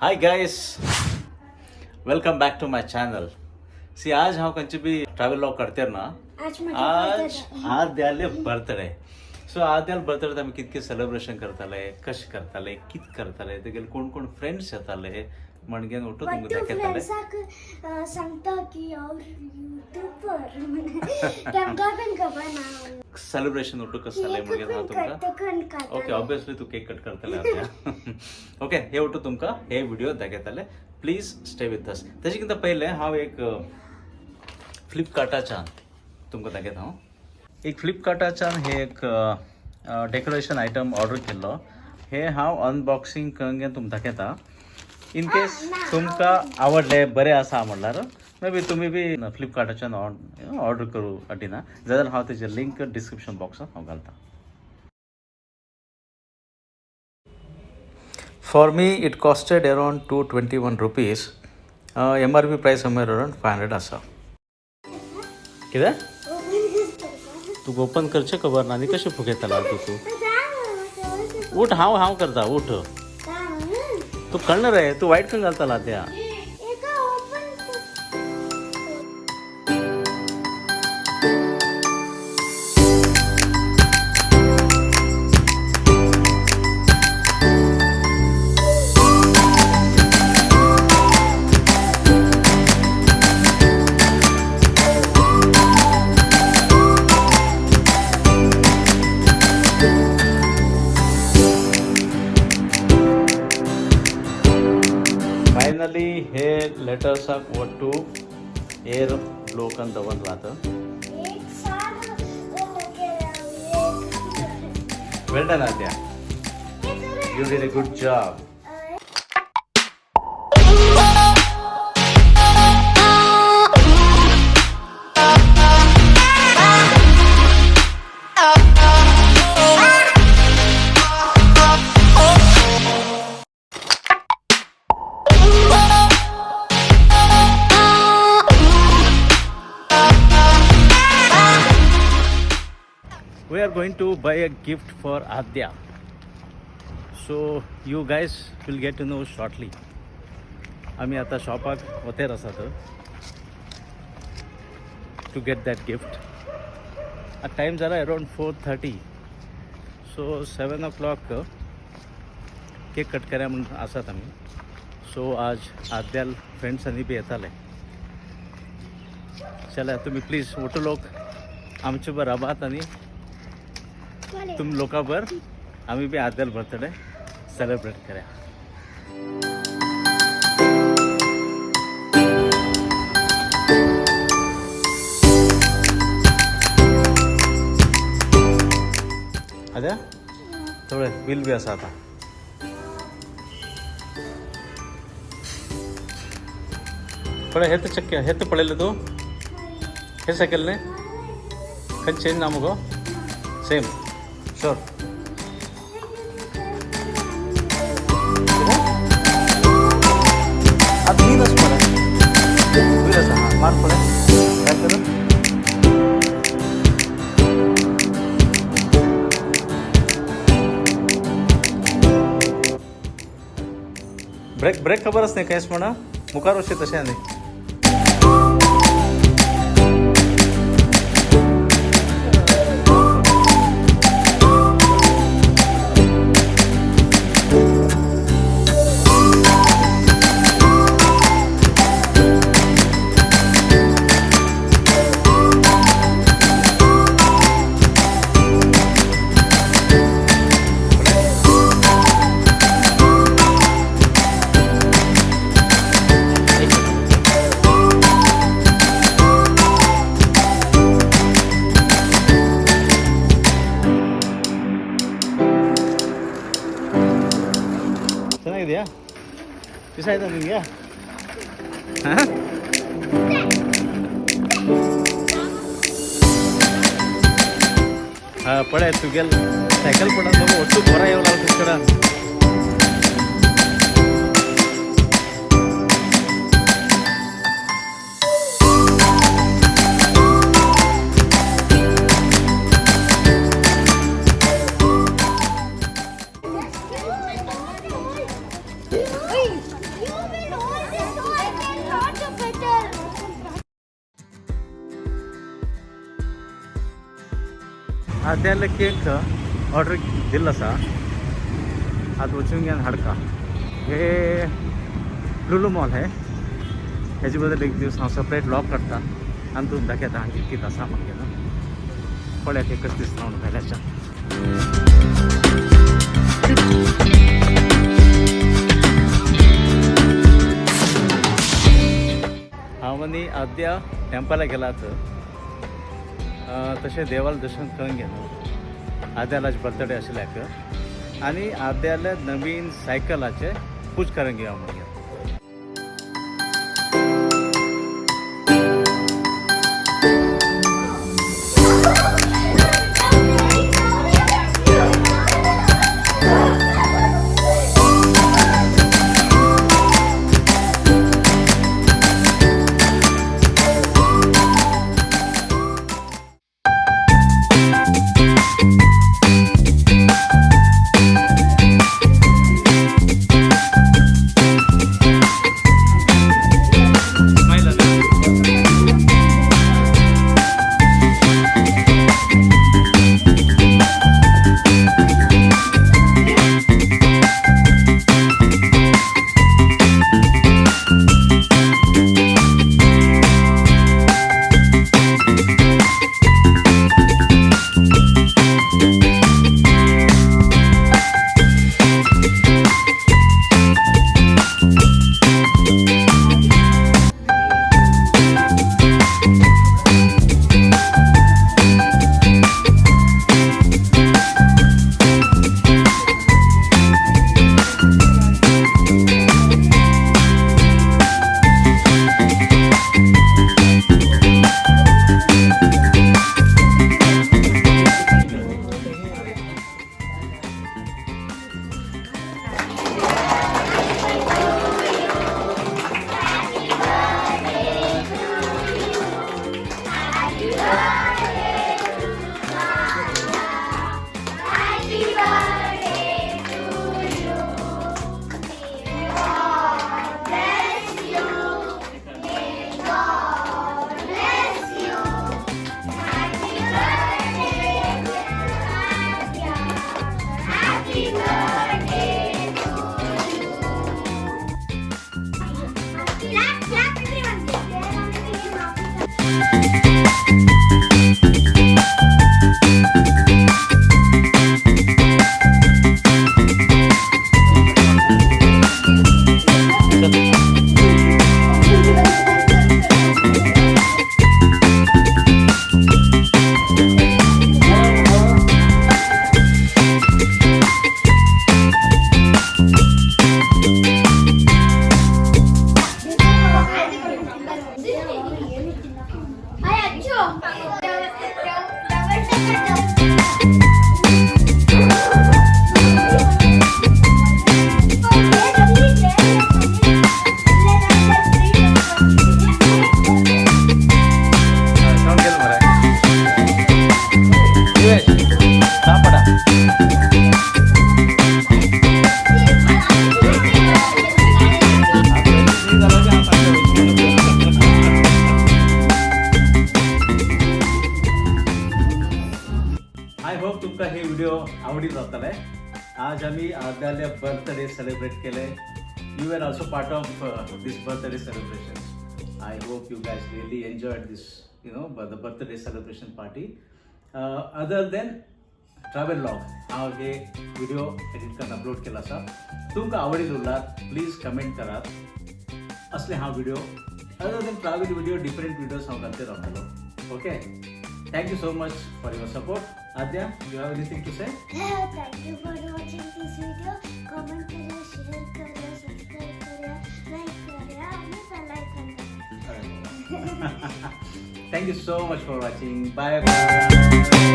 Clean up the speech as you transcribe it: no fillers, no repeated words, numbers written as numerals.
Hi guys, welcome back to my channel. See आज हांव खंयचे बी ट्रॅव्हल व्लॉग करते ना, आज आज आद्याले बर्थडे. सो आद्याल बर्थडे आमी कितके सेलिब्रेशन करताले, कशें करताले, कित करताले, तेगेले कोण कोण फ्रेंड्स येताले म्हणगेन ओटू तुमकां तू दाखयताले. फ्रेंड्साक सांगता की हांव युट्यूबर, तांकां पण खबर ना. सेलिब्रेशन ओटू कसं जालें म्हणगेन हांव तुमकां. ओके, ऑब्वियसली तू केक कट करतले आतां. ओके, हे ओटू तुमकां हे व्हिडिओ दाखयताले. Please stay with us. तेजे कितें पयलें हांव एक फ्लिपकार्टाच्यान तुमकां दाखयता. हांव एक फ्लिपकार्टाच्यान हे एक डेकोरेशन आयटम ऑर्डर केल्लो. हे हांव अनबॉक्सिंग करून तुमकां दाखयता. इन केस तुमकां आवडले, बरें आसा म्हणल्यार मे बी तुमी बी फ्लिपकार्टाच्यान ऑर्डर करूं अटिना जाल्यार हांव तेजे लिंक डिस्क्रिप्शन बॉक्सान हांव घालता. For me it costed around 221 rupees. MRP price somewhere around 500 आसा. कितें तुका ओपन करचें खबर ना आनी कशें फुगयताला तूं? तूं उठ, हांव हांव करता, उठ. तूं कळना रे, तूं वायट खंय घालताला त्या. फायनली हे लेटर्साक वट्टू एअर ब्लो करून दवरला आतां. Well done Aadya, you did a good job. We are going to buy a gift for Adya. So you guys will get to know shortly. आम्ही आता शॉपाक वतेर आसात टू गेट that gift. आता time जाला around 4:30. So 7 o'clock cake cut करया म्हणून आसात आमी. So आज आद्याल फ्रेंड्सांनी बी येताले. चला तुमी प्लीज ओटू लोक आमचे बरोबर राबात आनी तुम लोकांबर आम्ही बी आद्याल बर्थडे सेलिब्रेट करूया. आद्या थोडे बिल बी आसा आतां. पळय, हे तर चक्के हे तर पळयलें तूं, हे सायकल न्ही खंय चेंज ना मुगो, सेम शुअर. आता व्हील आसा पळय, व्हील आसा. हां, मार पळय, काय कर. ब्रेक ब्रेक खबर आस न्ही कांयच म्हणा, मुखार वचचें तशें. आनी ಚೆನ್ನಾಗಿದೆಯಾ? ಇಷ್ಟ ಆಯ್ತಾ ನಿಮಗೆ? ಹಾಂ, ಹಾಂ, ಪಳೆ तुगेल सायकल पडत मग ಒಟ್ಟು ಬರ येवला तुझ्याकडं. आद्याले केक ऑर्डर दिल्लो आसा, आतां वचून घेवन हाडका. हे लुलू मॉल हे, हेजे बद्दल एक दीस हांव सेपरेट व्लॉग काडटा आनी तुमकां दाखयता हांगा कितें आसा मागीर. पळयात हे कशें दिसता म्हणून भायल्याच्यान. हांव आनी आद्या टेंपलाक गेलात, तशें देवाला दर्शन करून घेतलं. आद्याला आज बर्थडे आशिल्ल्याक आनी आद्याले नवीन सायकलाचे पूज करून घेया म्हणून. Clap, clap, everyone. Sound केलं मरे दिवेश सापडा. I hope तुमकां हे व्हिडिओ आवडील जातले. आज आमी आद्याले बर्थडे सेलिब्रेट केले. You are also part of this birthday celebration. I hope you guys really enjoyed this the birthday celebration party. Other than travel vlog, हांव हे व्हिडिओ एडिट करून अपलोड केला आसा. तुमकां आवडील उरलात प्लीज कमेंट करात. असले हांव video other than travel video different videos हांव घालते रावतलो. Okay, thank you so much for your support. Aadya, you have anything to say? Thank you for watching this video. Comment करा, शेअर करा, subscribe करा, like करा आणि बेल icon दाबा. Thank you so much for watching. Bye bye.